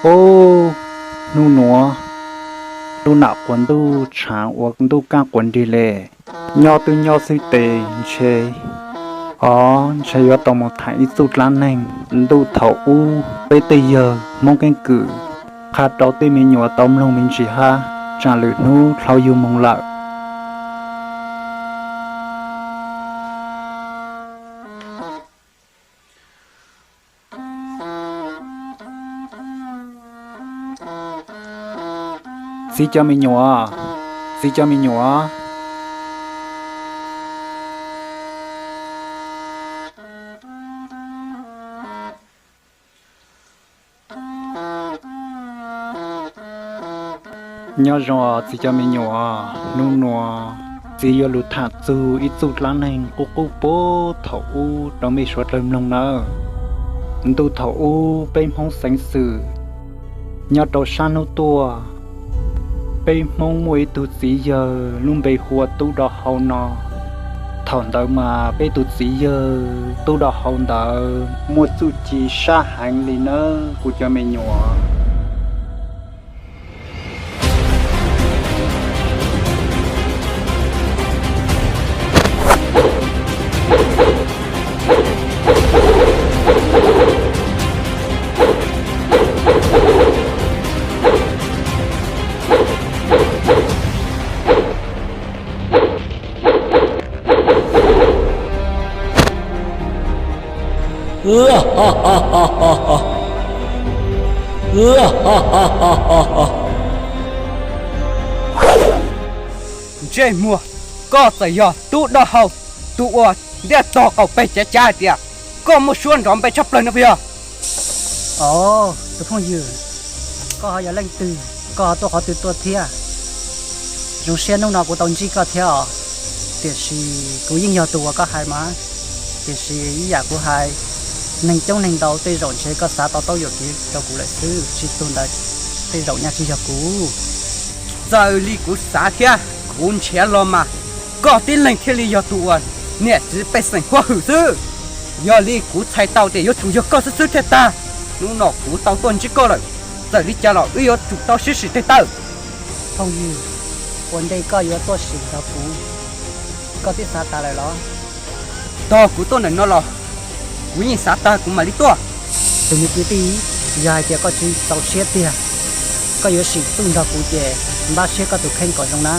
Ub, hnub nuav, ntuj nam quas ntuj tshaav ua ntuj kaaj quas nrig le. Nyob twb nyob xwb tes ntshe, o, ntshe yuav tau moog tham ib txuj dlaab neeg ntuj thaum ub peb tej yawg Hmoob keeb kwm qha rau tej me nyuam tau mloog me ntsis hab, tsaam lwm hnub dlhau yug moog lawm. Txiv cov me nyuam, txiv cov me nyuam. Nyob zoo txiv cov me nyuam, hnub nuav txiv yuav lug tham txug ib txuj dlaab neeg qub qub puag thaum ub rau mej suav dlawg mloog nawb. Ntuj thaum ub peb Hmoob xeev xwm nyob rau sab hnub tuaj, peb Hmoob muaj ib tug txiv yawg lub npe hu ua Tub Dau Hau no. Thaum ntawd mas peb tug txiv yawg Tub Dau Hau ntawd muaj txuj ci sab heev li nawb kuv cov me nyuam. Ntsej muag, koj txawm yog Tub Dau Hau, tus uas ntiaj tog qaum peg cav cav hais tias koj muaj suab nrov npe tshaj plawg no puas yog? Os, tus phooj ywg, koj ho yog leej twg? Koj ho tuaj qhov twg tuaj thiab? Zoo siab hnub no kuv tau ntsib koj thiab os. Tiam sis kuv yeej yog tus uas koj hais mas, tiam sis ib yam kuv hais, neeg coob neeg ntau tej zaum ntshe koj xav tau taub yuam kev rau kuv lawm xwb, tsis tug ntawd tej zaum nyaj tsis yog kuv. Txawm li kuv xav thiab kuv nrhiav los mas, koj tib leeg thiaj li yog tus uas niam txiv pej xeem huaj hwm xwb. Yog li kuv txhais tau tias yuav tsum yog koj xwb xwb thiaj tag. Hnub no kuv tau tuaj ntsib koj lawm, txawm li cas los wb yuav tsum tau sib sim tes taw. Phooj ywg, ua ntej koj yuav tuaj sim nrog kuv, koj twb xav tas lawm los? Tog kuv tuaj ntawm no los, kuv yeej xav tag kuv mam li tuaj. Tus me kwv tij, yog hais tias koj tsis txaus siab tiag, koj yuav sim txuj nrog kuv ces npaj siab koj tus kheej kom zoo na.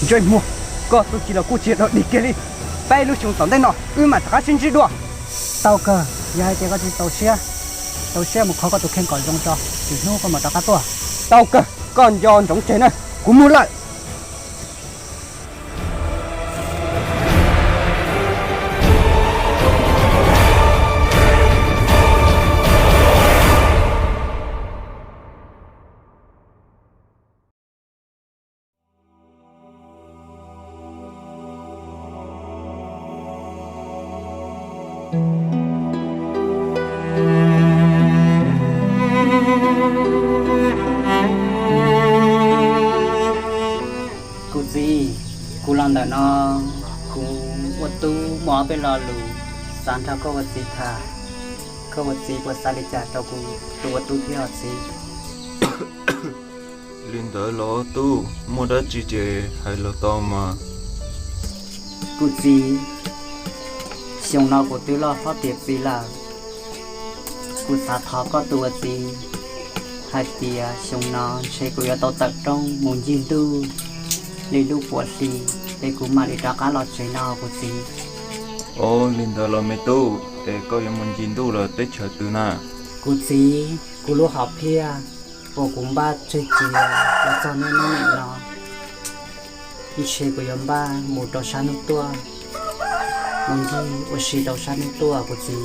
Ntsej muag, koj txuj ci los kuj tsis yog dog dig kiag li. Peb lub xyoo tom ntej no wb mam rov qab sib ntsib dua. Tau kawg, yog hais tias koj tsis txaus siab, txaus siab mus kho koj tus kheej kom zoo tso, lwm hnub koj mam rov qab tuaj. Tau kawg, koj nco ntsoov tseg na, kuv mus lawm. Kuv txiv, kuv los ntawm no, kuv ua tub muaj ob peb lo lus xav nrog koj ua txiv tham. Koj ua txiv puas xav li cas rau kuv tus ua tub thiab os txiv? Li ntawd los tub, muaj dab tsi ces hais los tau mas. Kuv txiv, xyoo no kuv twb loj hlob tiav txiv lawm. Kuv xav thov koj tus ua txiv hais tias xyoo no ntshe kuv yuav tau tawm rooj mus ncig ntuj li lub puav hli, es kuv mam li rov qab los tsev no kuv txiv. Os, li ntawd los me tub, es koj yuav mus ncig ntuj los teb chaws twg na? Kuv txiv, kuv lub hom phiaj uas kuv npaj tseg cia los txog niaj hnub nim no, Ntshe kuv yuav npaj mus rau sab hnub tuaj, mus ncig ua si rau sab hnub tuaj kuv txiv.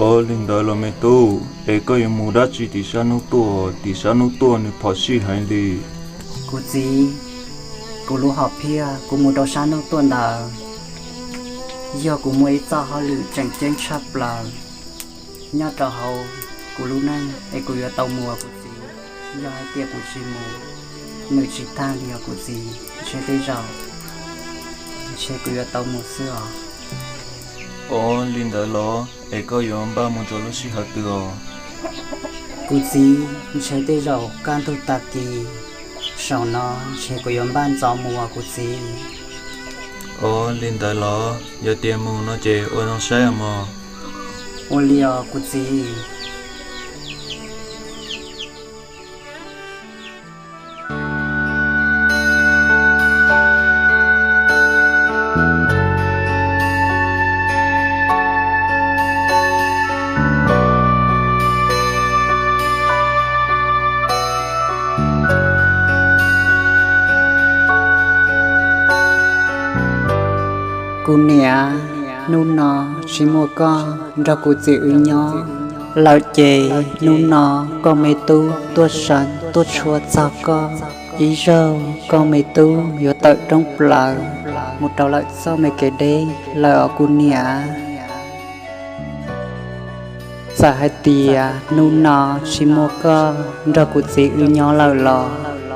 Ov, li ntawd los me tub, es koj yuav mus dab tsi tim sab hnub tuaj? Tim sab hnub tuaj nws phom sij heev li. Kuv txiv, kuv lub hom phiaj kuv mus rau sab hnub tuaj ntawd, yog kuv muaj ib txoj hauj lwm tseem ceeb tshaj plaws nyob rau hauv kuv lub neej es kuv yuav tau mus os kuv txiv. Yog hais tias kuv tsis mus, nws tsis tag li os kuv txiv, ntshe tej zaum ntshe kuv yuav tau mus xwb os. Ov, li ntawd los es koj yuav npaj mus rau lub sij hawm twg os? Kuv txiv, ntshe tej zaum kaj ntug tag kis saum no ntshe kuv yuav npaj ntxov mus os kuv txiv. Ov, li ntawd los yog tias mus no ces ua zoo saib os mog. Ua li os kuv txiv. Kuv niam, hnub no tsis muaj koj nrog kuv txiv wb nyob lawm ces hnub no koj me tub tuaj seev tuaj tshua txog koj. Ib zaug koj me tub yuav tawm rooj plaws mus rau lawm txoj me kev deb lawm os kuv niam. Txawm hais tias hnub no tsis muaj koj nrog kuv txiv wb nyob lawm los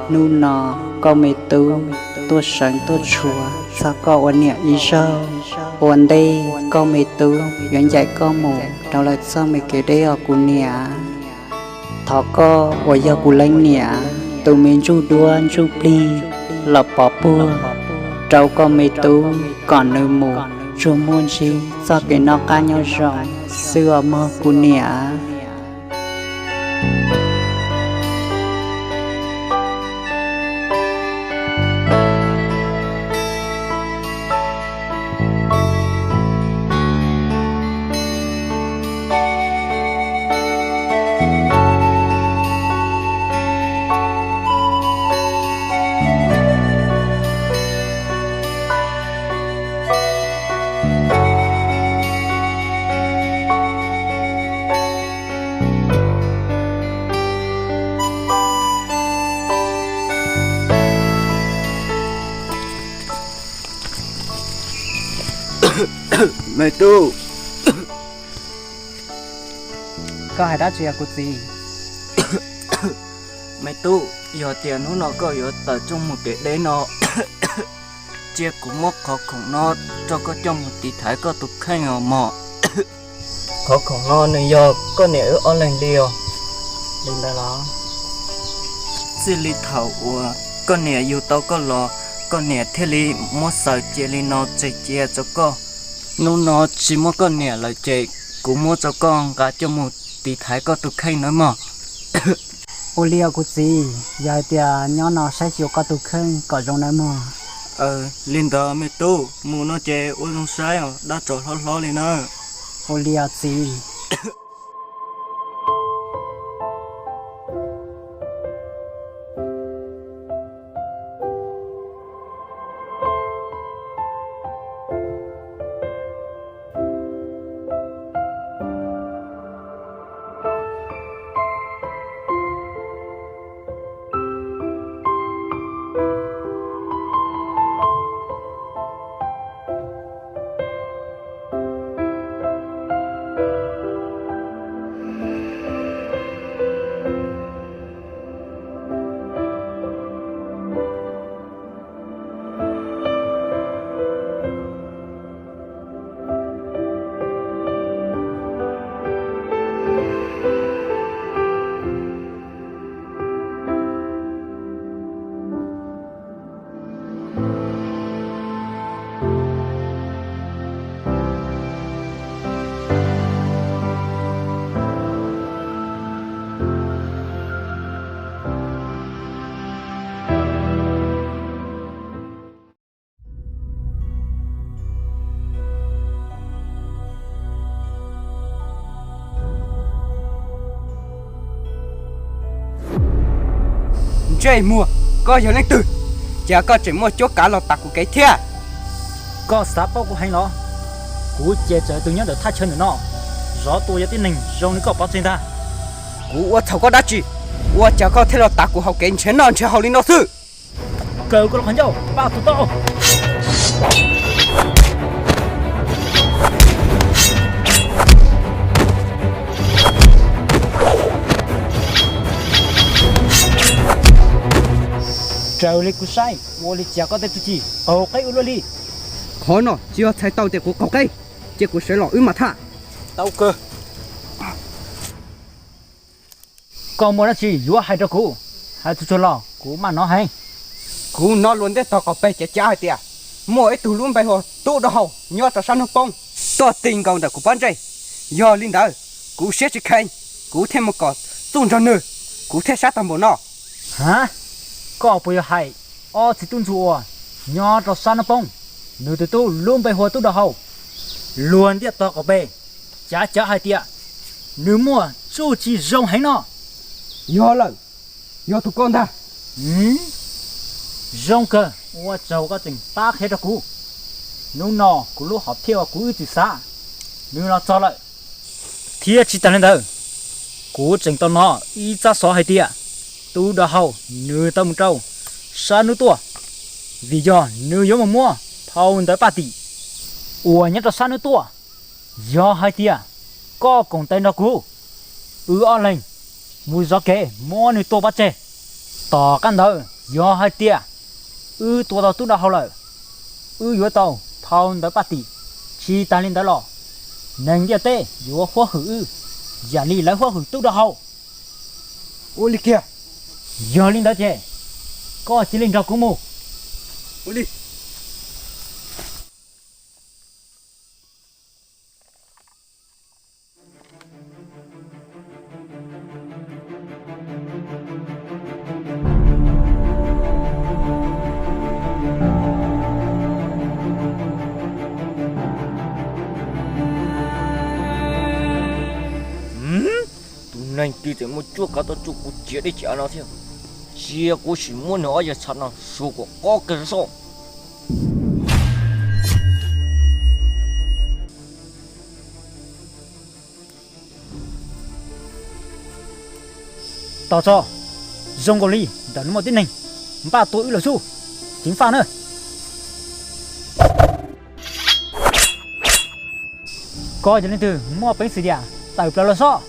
hnub no koj me tub tuaj seev tuaj tshua txog koj ua niam ib zaug. Ua ntej koj me tub yuav ncaim koj mus rau lawm txoj me kev deb os kuv niam. Thov koj uas yog kuv leej niam, tus me ntsuj duab ntsuj plig los pov puag rau koj me tub kom nws mus tsuag muaj ntsib txoj kev noj qab nyob zoo xwb os mog kuv niam. Me tub. Koj hais dab tsi os kuv txiv? Me tub, yog tias hnub no koj yuav tawm rooj mus kev deb no, cia kuv muab qhov khoom no rau koj coj mus tiv thaiv koj tus kheej os mog. Qhov khoom no nws yog koj niam wb ob leeg li os. Li ntawd los, txij li thaum uas koj niam yug tau koj los, koj niam thiaj li muab xaws cia li no tseg cia rau koj. Hnub no tsis muaj koj niam lawm ces kuv muab rau koj nqa coj mus tiv thaiv koj tus kheej nawb mog. Ua li os kuv txiv, yog hais tias nyob no saib xyuas koj tus kheej kom zoo nawb mog. Li ntawd me tub, mus no ces ua zoo saib os, dab tsov hlob hlob li na. Ua li os txiv. Ntsej muag, koj yog leej twg? Cas koj tseem muaj cuab kav los tas kuv kev thiab? Koj xav paub kuv heev los? Kuv ces txawm tus nyob ntawm thaj chaw ntawm no, zov tua yog tib neeg zoo li koj pov tseg ntag. Kuv ua txhaum koj dab tsi? Ua cas koj thiaj los tas kuv hauv kev nrhiav noj nrhiav haus li no xwb? Kaw koj lub qhov ncauj, npaj tus tau. Raws li kuv saib, ua li cas koj tej txuj ci qaug qeb ua luaj li. Qhov no tsis yog txhais tau tias kuv qaug qeb, cia kuv sawv los wb mam tham. Tau kawg. Koj muaj dab tsi yuav hais rau kuv? Hais txhua txhua los kuv maj hnov heev. Kuv hnov luag ntiaj tog qaum peg cav cav hais tias muaj ib tug lub npe hu ua Tub Dawb Haus nyob rau sab hnub poob tuaj ti nkaus ntawm kuv pob ntseg. Yog li ntawd, kuv siab tsis kheev, kuv thiaj mus kom txuj nrog nws, kuv thiaj sab tag npaum no. Ha, koj puas yog hais ob txiv tub ntsuag uas nyob rau sab hnub poob, nws tus tub lub npe hu ua Tub Dawb Haus? Luag ntiaj tog qaum peg cav cav hais tias nws muaj txuj ci zoo heev no. Yog lawm, yog tus koj ntag. Zoo kawg, ua tsaug koj tseem pab qhia rau kuv. Hnub no kuv lub hom phiaj uas kuv ib txwm xav, nws los txog lawm. Thiab tsis tas li ntawd, kuv tseem tau hnov ib tsab xov hais tias Tub Dawb Haus nws tau mus rau sab hnub tuaj, vim yog nws yuav mus muab phau ntawv paj tim uas nyob rau sab hnub tuaj. Yog hais tias koj koom tes nrog kuv, wb ob leeg mus zov kev muab nws tua pov tseg. Tom qab ntawd yog hais tias wb tua tau Tub Dawb Haus lawm, wb yuav tau phau ntawv paj tim. Tsis tas li ntawd los, neeg ntiaj teb yuav huab hwm wb yam li lawv huab hwm Tub Dawb Haus. Ua li kiag. Yog li ntawd ces koj cia li nrog kuv mus. Ua li. Tus neeg twg tseem muaj cuab kav tuaj tsuj kuv txiav dej txiav av no thiab? Cia kuv sim muab nws ob yawg txha no suav kom qob kawg soj. Tos tso, zoo nkaus li ntawm no muaj tib neeg npaj tua wb lawm xwb, ceev faj na. Koj yog leej twg muaj peev xwm diam tawm plaws los sob.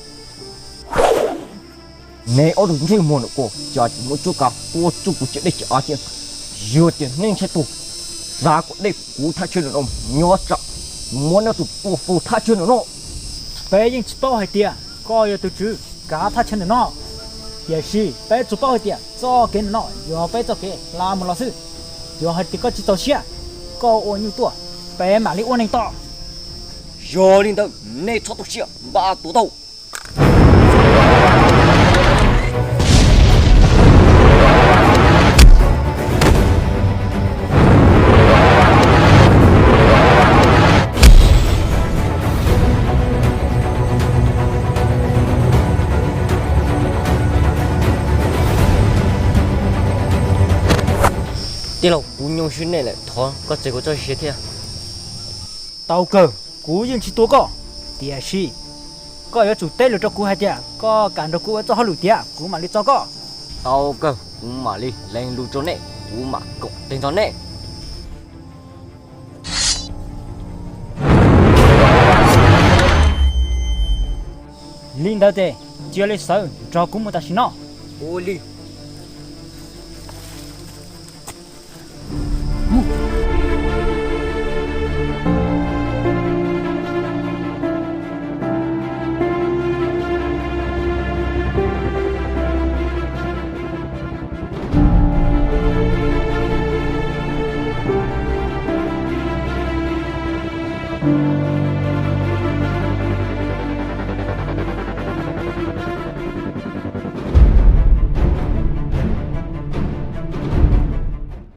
Nej ob tug ntsej muag ntawm ko cas tseem muaj cuab kav tuaj tsuj kuv txiav dej txiav av thiab? Yog tias nej ntshai tuag, xav kom dej kuv thaj chaw ntawm no nyob tsam kuv muab nej tus tua puag thaj chaw ntawm no. Peb yeej tsis paub hais tias koj yog tus tswv kav thaj chaw ntawm no, tiam sis peb tsuas paub hais tias txoj kev ntawm no yog peb txoj kev hla mus los xwb. Yog hais tias koj tsis txaus siab, koj ua nyuj tuaj, peb mam li ua neeg tom. Yog li ntawd nej txhob tu siab, npaj tua tau. Tij laug, kuv nyoo siab nej lawm, thov koj txev kuv txoj sia thiab. Tau kawg, kuv yeej tsis tua koj, tiam sis koj yuav tsum teb lus rau kuv hais tias koj kam nrog kuv ua txoj hauj lwm tiav, kuv mam li tso koj. Tau kawg, kuv mam li lees lus rau nej, kuv mam koom tes nrog nej. Li ntawd ces cia li sawv nrog kuv mus tam sim no. Ua li.